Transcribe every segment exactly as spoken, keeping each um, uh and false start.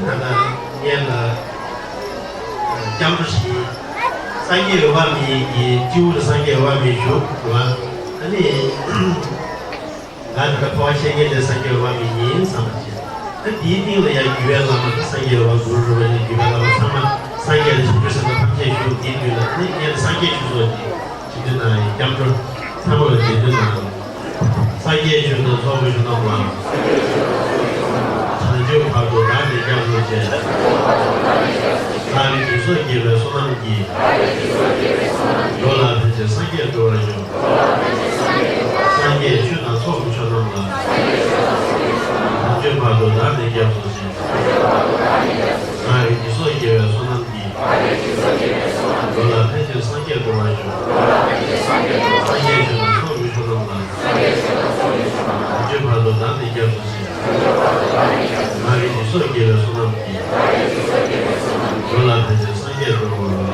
ད་ལྟ་ངེད་ལ་སྐྱབས་འགྲོ་ཞིག་སངས་རྒྱས་འོད་དཔག་མེད་ཀྱི་སྤྱི་བོ་ལ་སངས་རྒྱས་འོད་དཔག་མེད་བཞུགས་འདུག་ཨ་ནི། ང་ད་ལྟ་འཕོ་བ་ཤེས་མཁན་དེ་སངས་རྒྱས་འོད་དཔག་མེད་ཡིན་བསམ་པ་བྱས། ད་དེའི་སྟེང་ལ་ཡང་བརྒྱུད་པའི་བླ་མ་དང་སངས་རྒྱས་འོད་དཔག་གུ་རུ་རིན་པོ་ཆེ་བརྒྱུད་པའི་བླ་མ་ཚང་མ་སངས་རྒྱས་དང་བྱང་ཆུབ་སེམས་དཔའ་ཐམས་ཅད་བཞུགས། དེའི་མདུན་ལ་ཨ་ནི་ངེད་ལ་སངས་རྒྱས་ཆོས་ཚོགས་ཀྱི་སྤྱི་མདུན་ན་ཡང་སྐྱབས་འགྲོ་ཚང་མ་ལ་དེ་མདུན་ན། སངས་རྒྱས་ཆོས་དང་ཚོགས་ཀྱི་མཆོག་རྣམས་ལ། བྱང་ཆུབ་བར་དུ་བདག་ནི་སྐྱབས་སུ་མཆི། བདག་གི་སྡིག་སོགས་དགེ་བའི་བསོད་ནམས་ཀྱིས། འགྲོ་ལ་ཕན་ཕྱིར་སངས་རྒྱས་འགྲུབ་པར་ཤོག་སངས་རྒྱས་ཆོས་དང་ཚོགས་ཀྱི་མཆོག་རྣམས་ལ། བྱང་ཆུབ་བར་དུ་བདག་ནི་སྐྱབས་སུ་མཆི། བདག་གི་སྡིག་སོགས་དགེ་བའི་བསོད་ནམས་ཀྱིས། འགྲོ་ལ་ཕན་ཕྱིར་སངས་རྒྱས་འགྲུབ་པར་ཤོག་སངས་རྒྱས་ཆོས་དང་ཚོགས་ཀྱི་མཆོག་རྣམས་ལ། བྱང་ཆུབ་བར་དུ་བདག་ནི་སྐྱབས་སུ་མཆི། བདག་གི་སྡིག་སོགས་དགེ་བའི་བསོད་ནམས་ཀྱིས། འགྲོ་ལ་ཕན་ཕྱིར་སངས་རྒྱས་འགྲུབ་པར་ཤོག་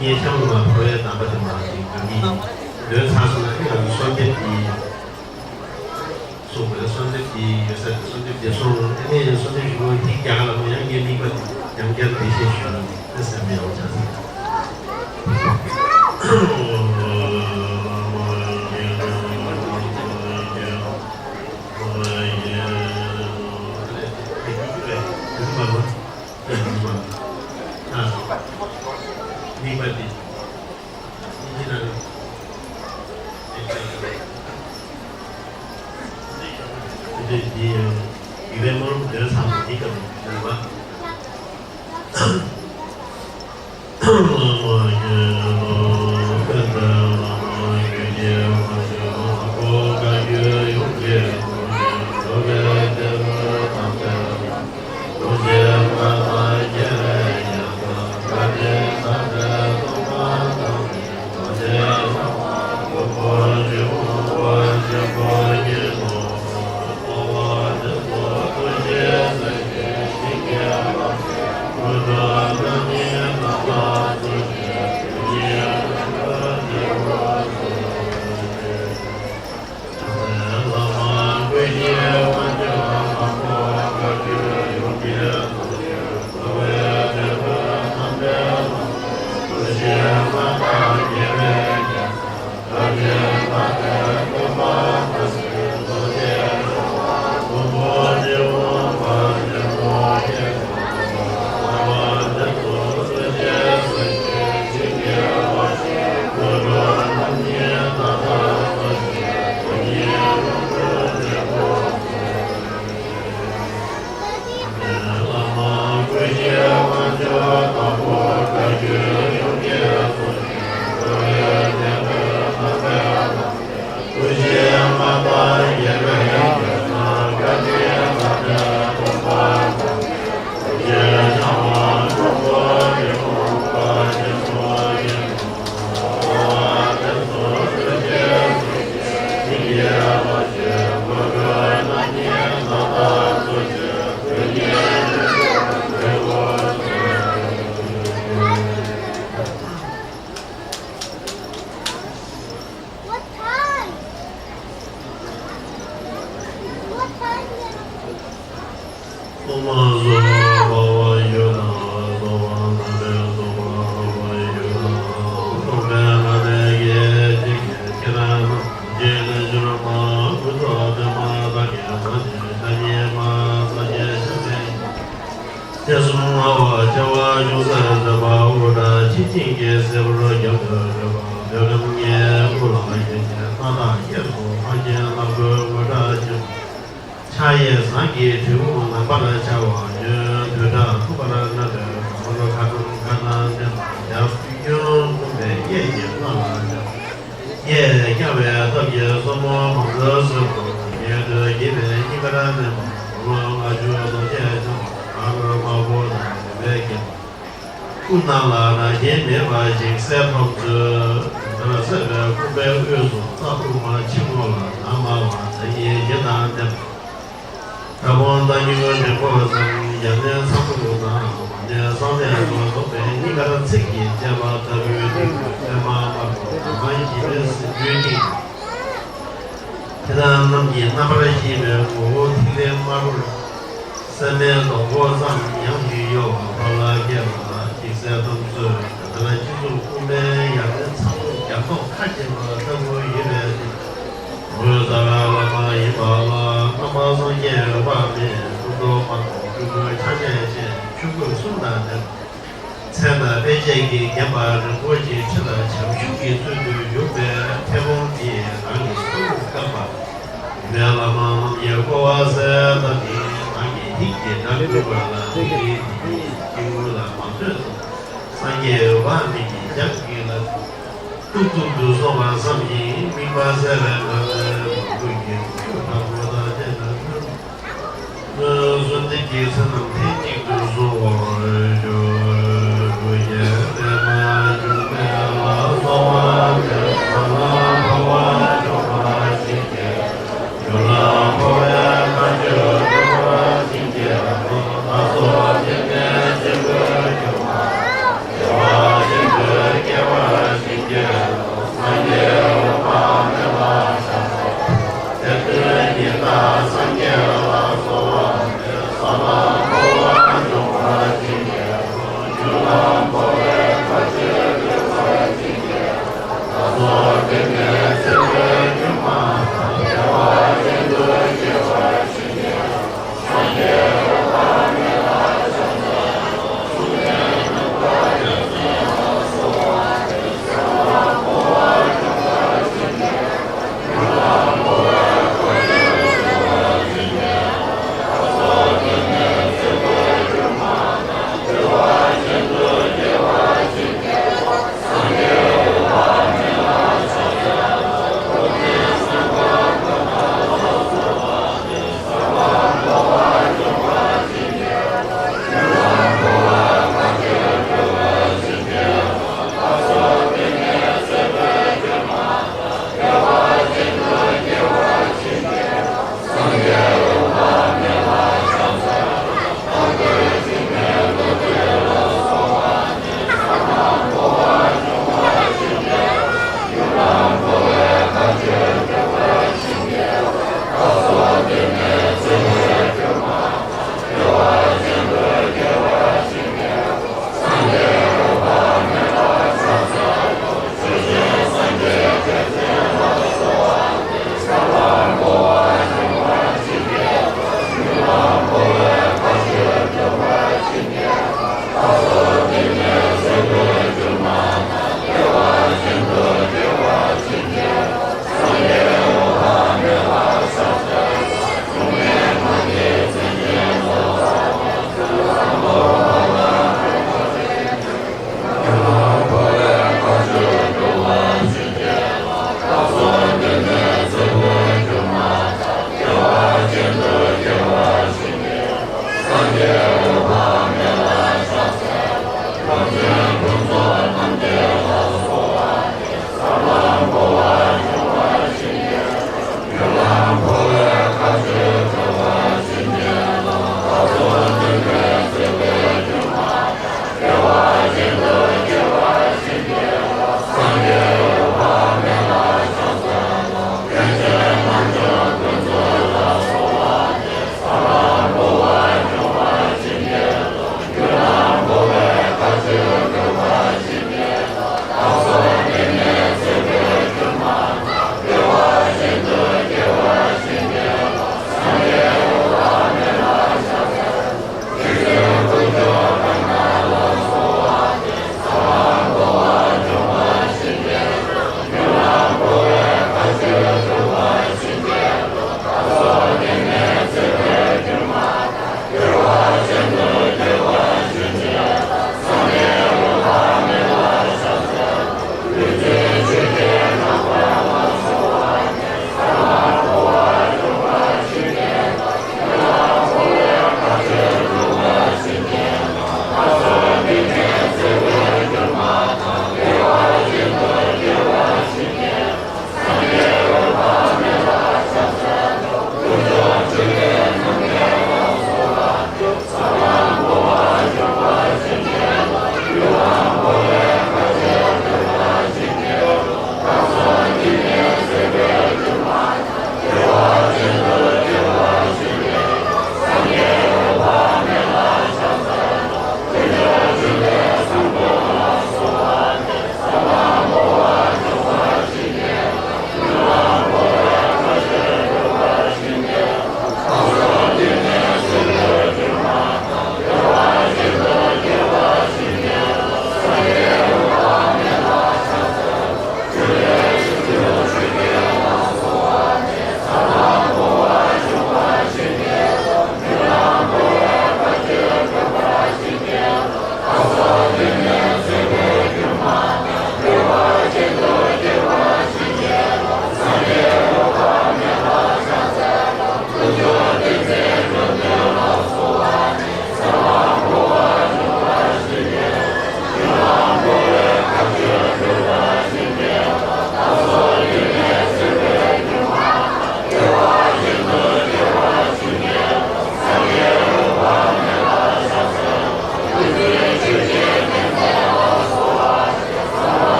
ངས་ཆ་མ་འཕོ་བའི་གདམས་པ་དེ་མ་ཞིག་འདོན་གྱི་ཡིན། འདོན་ཚར་སོང་ན་ཁྱེད་རང་ཚོ་གསོལ་འདེབས་ཀྱིས། སོང་བས་གསོལ་འདེབས་ཀྱི་ཡོད་ས་དེ་གསོལ་འདེབས་དེ་སོང་། ཨ་ནི་གསོལ་འདེབས་ཞུ་བ་ཐིག་རྒྱག་ལ་མོ་ཡང་ངའི་དམིགས་པ་ཡང་བསྐྱར་འགྲེལ་བཤད་ཞུ་ན་དེ་སེམས་པའི་འོ་ཆ་ཟེར། དམིགས་པ་དེ། འདི་འདི་ཡི་བའི་མོར་འདོན་ཚང་མ་འདི་གམ་འདོན་པ། What time? What time is it? སོ་མ་སོ་བ་བ་ཡོད་ན། སོ་བ་ན་མེ་སོ་བ་བ་ཡོད་ན། སོ་མེ་ན་མེ་གེ་ཅི་གེ་ཁྱེད་རང་རྗེས་ལ་འཇུར་མ་ཀུ་ཚོ་དེ་མ་ད་གེ་ས་ཅེ་ཤ་ཉེ་མ་ས་ཅེ་ཤ་མེ། ཐེ་ཚོམ་ལྔ་བ་བྱ་བ་ཅུང་ཟད་མཛད་པ་འུར་སྒྲ་ཆེ་ཆེན་གྱི་སྲད་བུར་རྒྱབ་ཏུ་བྲོས་པ་བོད་ཁམས་ངན་དབུ་ལ་ཡོད་ཅེས་སྣ་ཐག་སྐྱེས་སོ། ཕ་ཆེན་ལྷ་མགོན་འུར་སྒྲ་ཆེ་བ་ཕྱག་གཡས་ཟངས་ཀྱི་གྲི་གུག་ནམ་པར་འཕྱར་བ་ཡོད། བོད་ཁྲ་ཐུག་པར་མནབས་པའི་ག་མུར་ཁ་ཁྲོམ་ཁ་ནང་འདྲེན་པ་རྒྱ་སུ་ཡོན་བསྐུམ་པའི་གཡས་ཀྱི་ལྷ་ལ་འདྲེན་པ། གཡས་བརྐྱང་བའི་སྟབས་ཀྱིས་སོར་མོ་བང་མཛོད་སུ་བཀོད་པ་གཡས་གྲོལ་དགྱེས་པའི་སྙིང་གར་མནན་པ། གོང་ལ་ལྔ་བཅུ་རྡོ་རྗེ་འཆང་བ་དཀར་དམར་པོ་དང་ལྡན་པའི་རྒྱན། དབུ་ནང་ལ་རང་བཞིན་མེད་པ་ཞིག་གསལ་ཐོབ་མཛོད། དེར་སྲིད་པའི་ཁང་པའི་དབུས་སུ་རྩྭ་ཐུར་མ་ཕྱི་ངོས་ལ་ནགས་མ་བ་ཟན་གྱི་འགྱེད་དང་ལྡན་པ། ཕ་བོང་སྟག་སྨྱུག་གུ་འགྲེང་པོ་བཟང་། ཡར་ནས་ཚ་ཁུ་དང་། མར་ནས་བསང་གདན་སོགས་རྫོགས་པའི་སྙིང་གར་ཚིགས་ཀྱི་བཅད་པ་ལྟ་བུའི་སྡེ་དགུའི་པདྨ་དམར་པོ་དང་། བཞི་པའི་གཟི་བྱུར་གྱི། དེ་ རྣམས་ཀྱི་རྣམ་པར་ཤེས་པའི་ངོ་བོ་ཐིག་ལེ་དམར་པོར་སྲན་མའི་སྡོང་པོ་ཙམ་ཡང་ཞིག་གཡོ་བ་ཕར་ལ་བསྐྱེད་པ་ལ་འཇིགས་སེལ་རྣམས་གསོལ་བའི་གདན་ལ་སྤྱི་གཙུག་དབུ་མའི་ཡར་ལེན་ཚ་གདུང་རྒྱ་མདོག་ཁ་ཕྱེ་བ་ལྟ་བུ་ཡོད་པའི་ཚེ། འོད་གསལ་བླ་མ་ཡིན་པ་ལ་རྣམ་པ་སངས་རྒྱས་འོད་དཔག་མེད་སྐུ་མདོག་དམར་པོ་སྤྲུལ་སྐུའི་ཕྱག་རྒྱས་བཅས་ཆོས་གོས་གསུམ་དང་ལྡན། མཚན་དང་དཔེ་བྱད་ཀྱིས་བརྒྱན་པ་རིན་པོ་ཆེའི་ཁྲི་དང་བྱང་ཆུབ་ཀྱི་ཚུལ་དུ་བཞུགས་པའི་མཐེ་བོང་འདིས་རང་གི་ས་བོན་བཀབ་པ། ཡུལ་མེད་བླ་མ་རྣམས་ཀྱིས་བསྐོར་བ་གསལ་བཏབ་སྟེ། རང་གི་ཧིང་གིས་སྒྲ་བསྒྱུར་བ་ལ་དེ་ནི་དེ་ཉིད་ཀྱི་དངོས་ལ་མ་ལྟོས་སུ། སངས་རྒྱས་འོད་དཔག་མེད་ཀྱི་ཞབས་ཀྱི་ལ་སྟུག་པོ་འདུ་སོང་བ་བསམ་ཞིང་དམིགས་པ་གསལ་བའི་ངང་ནས་མོས་གུས་ཀྱིས་ཐུགས་ཀྱི་དྲང་པོ་དང་བཅས་པའི་ཚུལ། གསོལ་འདེབས་ཀྱི་ཚེ་རྣམས་ཐེངས་གཅིག་ཏུ་གསོལ་བ།